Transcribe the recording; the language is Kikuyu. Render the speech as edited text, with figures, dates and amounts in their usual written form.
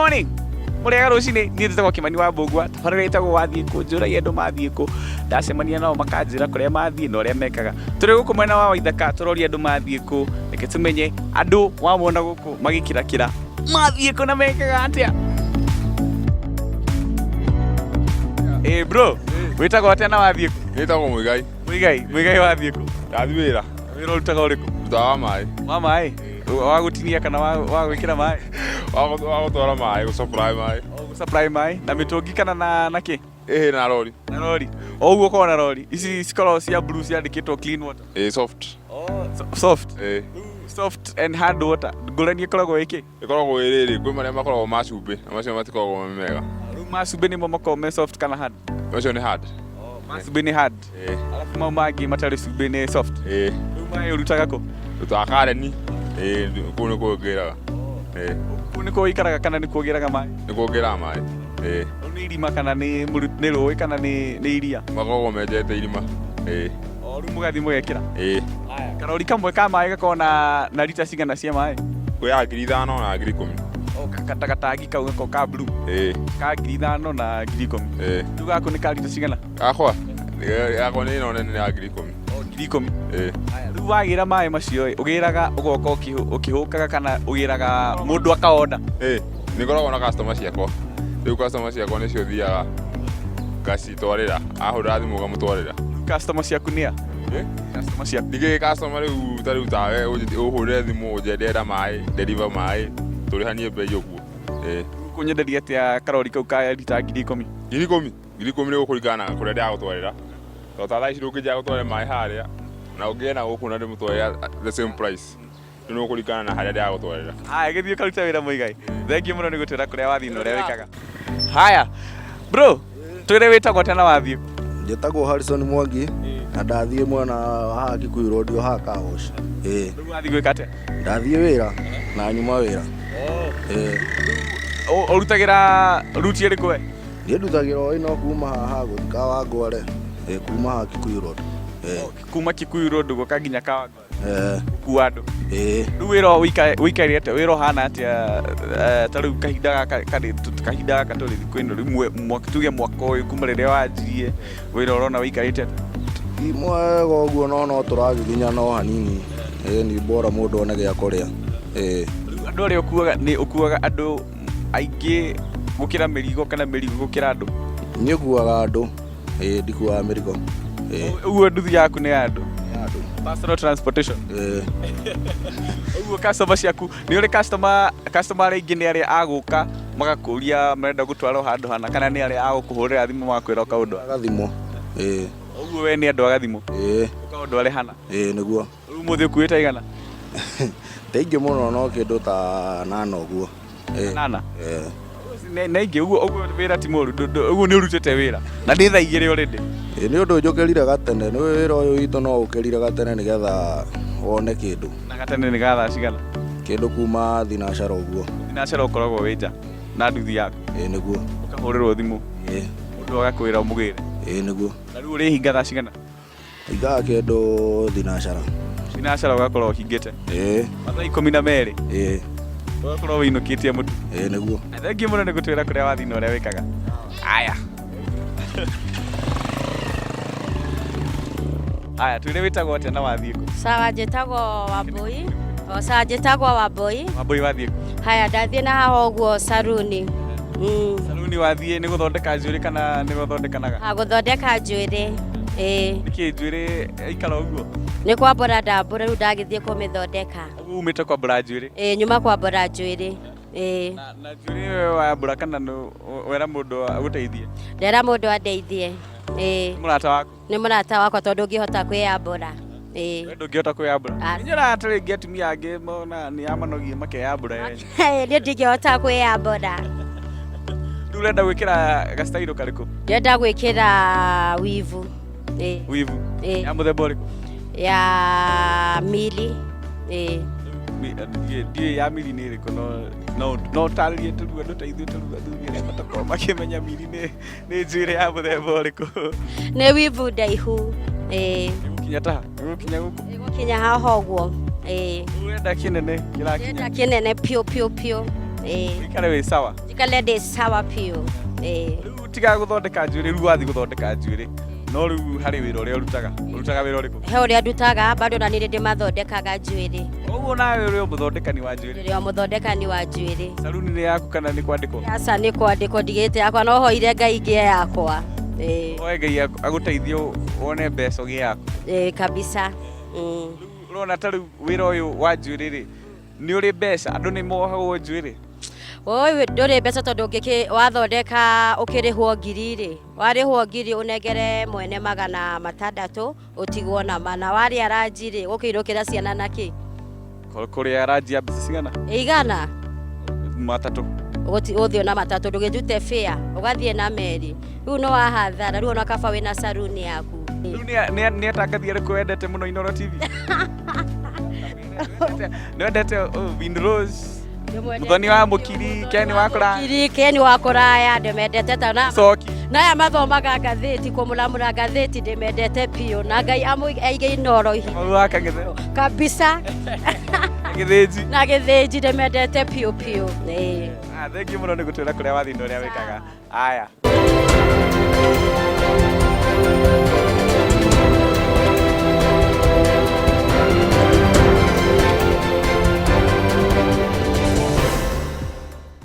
Morning mũrĩega rũcinĩ. Niĩ njĩtagwo Kĩmani wa Mbũgua. Tabarĩra ĩtagwo Wathiĩ Kũ. Njũragia andũ mathiĩ kũ, ndacemania nao makanjĩra kũrĩa mathiĩ na ũrĩa mekaga. Tũrĩ gũkũ mwena wa Waithaka tũroria andũ mathiĩ kũ. Reke tũmenye andũ wamona gũkũ magĩkirakĩra mathiĩ kũ na mekaga atĩa. Ĩ bro, wĩtagwo atĩa na wathiĩ kũ? Nĩtagwo Mũigai. Mũigai, Mũigai, wathiĩ kũ? Ndathiĩ wĩra. Wĩra ũrutaga ũrĩkũ? Ndutaga wa maĩ. Wa maĩ? Wa gũtinia kana wa gwĩkĩra maĩ? Wa gũtwara maĩ, gũ-supply maĩ. O gũ-supply maĩ na mĩtũngi kana na kĩ? Ĩhĩ, na rori. Na rori. O ũguo ũkoragwo na rori ici cikoragwo cia blue ciandĩkĩtwo clean water? Ĩĩ, soft. Oh, soft. Ĩĩ. Soft and hard water ngũrani ĩkoragwo ĩkĩ? Ĩkoragwo ĩ rĩrĩ, kwĩ marĩa makoragwo ma cumbĩ na macio matikoragwo me mega. Rĩu ma cumbĩ nĩmo makoragwo me soft kana hard? Macio nĩ hard. Ma cumbĩ nĩ hard? Ĩĩ. Alafu mau mangĩ matarĩ cumbĩ nĩ soft? Ĩĩ. Rĩu maĩ ũrutaga kũ? Ndutaga Kareni. Ĩĩ, kũu nĩkuo ngĩraga. Ĩĩ. Kũu nĩkuo ũikaraga kana nĩkuo ũgĩraga maĩ? Nĩkuo ngĩraga maĩ. Ĩĩ. Rĩu nĩ irima kana nĩ rũĩ kana nĩ iria? Makoragwo menjete irima. Ĩĩ. O rĩu mũgathiĩ mũgekĩra? Ĩĩ. Haya, karori kamwe ka maĩ gakoragwo na rita cigana cia maĩ? Kwĩ ya 5,000 na 10,000. O gatangi kau gakoragwo ka blue? Ĩĩ. Ka 5,000 na 10,000. Ĩĩ. Rĩu gaku nĩ ka rita cigana? Gakwa nĩ ĩno nene ya 10,000. O 10,000. Ĩĩ. Haya, rĩu wagĩra maĩ macio ĩ, ũgĩraga ũgoka ũkĩhũkaga kana ũgĩraga mũndũ akaonda? Ĩĩ, nĩ ngoragwo na customer ciakwa. Rĩu customer ciakwa nĩcio thiaga ngacitwarĩra. Ahũra thimũ ngamũtwarĩra. Customer ciaku nĩ a? Ĩ? Customer ciaku. Ningĩ customer rĩu ta rĩu tawe ũhũrĩre thimũ ũnjĩre ndĩrenda maĩ, deliver maĩ, tũrĩhanie mbei ũguo. Ĩĩ. Ũkũnyenderia atĩa karori kau ka rita 10,000? 10,000? 10,000 nĩ gũkũringana na kũrĩa ndĩragũtwarĩra. Tondũ ta thaa ici ndũngĩnjĩra gũtwarĩra maĩ harĩa na ũngĩe na gũkũ na ndĩmũtwarĩre the same price. Rĩu nĩ gũkũringana na harĩa ndĩragũtwarĩra. Haya, gĩthiĩ ũkarute wĩra, Mũigai. Thengiũ mũno nĩ gũtwĩra kũrĩa wathiĩ na ũrĩa wĩkaga. Haya, bro, twĩre wĩtagwo atĩa na wathiĩ kũ? Njĩtagwo Harrison Mwangi na ndathiĩ mwena wa haha Kikuyu Road o haha car wash. Ĩĩ. Rĩu wathiĩ gwĩka atĩa? Ndathiĩ wĩra na nyuma wĩra. Ĩĩ. Ũrutagĩra ruti ĩrĩkũ we? Niĩ ndutagĩra o ĩno kuma haha gũthiĩ Kawangware. Ĩĩ, kuma haha Kikuyu Road. Ĩĩ. Kuma Kikuyu Road gũka nginya Kawangware? Ĩĩ. Gũkua andũ? Ĩĩ. Rĩu wĩra ũikaire atĩa? Wĩra ũhana atĩa ta rĩu kahinda gaka karĩ kahinda gaka tũrĩ thikũ ĩno rĩu tuge mwaka ũyũ kuma rĩrĩa wanjirie wĩra ũrona ũikarĩte atĩa? Ti mwega ũguo no tũragiginyana o hanini. Ĩĩ, ni bora mũndũ one gĩa kũrĩa. Ĩĩ. Rĩu andũ arĩa ũkuaga nĩ ũkuaga andũ aingĩ gũkĩra mĩrigo kana mĩrigo gũkĩra andũ? Niĩ nguaga andũ. Ĩĩ, ndikuaga mĩrigo. Ĩĩ. Ũguo nduthi yaku nĩ ya andũ? Nĩ ya andũ. Personal transportation? Ĩĩ. Ũguo customer ciaku nĩ ũrĩ customer arĩa aingĩ nĩ arĩa agũka magakũria marenda gũtwarwo handũ hana kana nĩ arĩa agũkũhũrĩra thimũ magakwĩra ũka ũndware? Agathimũ. Ĩĩ. Ũguo we nĩ andũ agathimũ? Ĩĩ. Ũka ũndware hana? Ĩĩ, nĩguo. Rĩu ũmũthĩ ũkuĩte igana? Ti aingĩ mũno no kĩndũ ta nana ũguo. Ĩĩ. Nana? Ĩĩ. Nĩ aingĩ ũguo wĩra ti mũru, ũguo nĩ ũrutĩte wĩra na nĩ thaa 2 already. Ĩĩ, nĩ ũndũ njũkĩrire gatene, nĩ wĩra ũyũ witũ no ũkĩrire gatene nĩgetha wone kĩndũ. Na gatene nĩ ga thaa cigana? Kĩndũ kuma thinacara ũguo. Thinacara ũkoragwo wĩ nja na nduthi yaku? Ĩĩ, nĩguo. Ũkahũrĩrwo thimũ? Ĩĩ. Mũndũ agakwĩra ũmũgĩre? Ĩĩ, nĩguo. Na rĩu ũrĩhinga thaa cigana? Hingaga kĩndũ thinacara. Thinacara ũgakorwo ũhingĩte? Ĩĩ. Mathaa 12? Ĩĩ. Ũgakorwo wĩinũkĩtie mũtu? Ĩĩ, nĩguo. Na thengiũ mũno nĩ gũtwĩra kũrĩa wathiĩ na ũrĩa wĩkaga. Aya. Aya, twĩre wĩtagwo atĩa na wathiĩ kũ? Sawa, njĩtagwo Wambui. O sawa, njĩtagwo Wambui. Wambui, wathiĩ kũ? Haya, ndathiĩ na haha ũguo saruni. Saruni wathiĩ nĩ gũthondeka njuĩrĩ kana nĩ gũthondekanaga? Ha, gũthondeka njuĩrĩ. Ĩĩ. Nĩkĩ njuĩrĩ ĩikara ũguo? Nĩ kwambũra ndambũra rĩu ndagĩthiĩ kũmĩthondeka. Ũguo umĩte kwambũra njuĩrĩ? Ĩĩ, nyuma kwambũra njuĩrĩ. Ĩĩ. Na njuĩrĩ ĩyo wambũra kana wera mũndũ agũteithie? Ndera mũndũ andeithie. Ĩĩ. Nĩ mũrata waku? Nĩ mũrata wakwa tondũ ndũngĩhota kwĩyambũra. Ĩĩ. We ndũngĩhota kwĩyambũra? Aca. Nĩ nyonaga ta rĩngĩ atumia angĩ mona nĩ amanogie makeyambũra ene. Niĩ ndingĩhota kwĩyambũra. Rĩu ũrenda gwĩkĩra gastairo karĩkũ? Ndĩrenda gwĩkĩra wivu. Ĩĩ. Wivu? Ĩĩ. Ya mũthemba ũrĩkũ? Ya mili. Ĩĩ. Ndiũĩ ya mili nĩ ĩrĩkũ no ũtarĩrie tũrua andũ ta ithuĩ tũrua athuri arĩa matakoragwo makĩmenya mili nĩ njuĩrĩ ya mũthemba ũrĩkũ? Nĩ wivu ndaihu. Ĩĩ. Ĩgũkinya taha? Ĩgũkinya gũkũ? Ĩgũkinya haha ũguo. Ĩĩ. Rĩu ũrenda kĩnene kĩrakinya? Ndĩrenda kĩnene piũ piũ piũ. Ĩĩ. Ũikare wĩ sawa. Njikare ndĩ sawa biũ. Ĩĩ. Rĩu tiga gũthondeka njuĩrĩ, rĩu wathiĩ gũthondeka njuĩrĩ, no rĩu harĩ wĩra ũrĩa ũrutaga. Ũrutaga wĩra ũrĩkũ? He ũrĩa ndutaga, bado na nĩ ndĩmathondekaga njuĩrĩ. Ũguo nawe ũrĩ o mũthondekani wa njuĩrĩ? Ndĩrĩ o mũthondekani wa njuĩrĩ. Saruni nĩ yaku kana nĩ kwandĩkwo? Aca, nĩ kwandĩkwo, ndigĩte yakwa, no hoire Ngai ngĩe yakwa. Ĩĩ. Oe Ngai agũteithie wone mbeca ũgĩe yaku. Ĩĩ kabisa. Rĩu ũrona ta rĩu wĩra ũyũ wa njuĩrĩ rĩ, nĩ ũrĩ mbeca? Andũ nĩ mohagwo njuĩrĩ? Oi, ndũrĩ mbeca, tondũ ũngĩkĩ wathondeka ũkĩrĩhwo 1000 rĩ, warĩhwo 1000 ũnengere mwene 600, ũtigwo na mana. Warĩa ranji rĩ, ũkĩinũkĩra ciana na kĩ? Kũrĩa ranji ya mbeca cigana? 100. 3. Ũthiĩ na matatũ, ndũgĩtute fare, ũgathiĩ na meri, rĩu no wahathara. Rĩu ona kaba wĩna saruni yaku. Rĩu nĩ atangathi arĩkũ wendete mũno Inooro TV? Nĩ wendete Winrose, Muthoni wa Mũkiri, Ken wa Kũraya? Mũkiri, Ken wa Kũraya, ndĩmendete ta na Coki. Naya mathomaga ngathĩti, kũmũramũra ngathĩti, ndĩmendete biũ, na Ngai aige Inooro ihi. Kamau wa Kang'ethe. Kabisa. Gĩthĩnji. Na Gĩthĩnji, ndĩmendete biũ biũ. Ĩĩ. Ah, thank you mũno nĩ gũtwĩra kũrĩa wathiĩ na ũrĩa wĩkaga. Aya.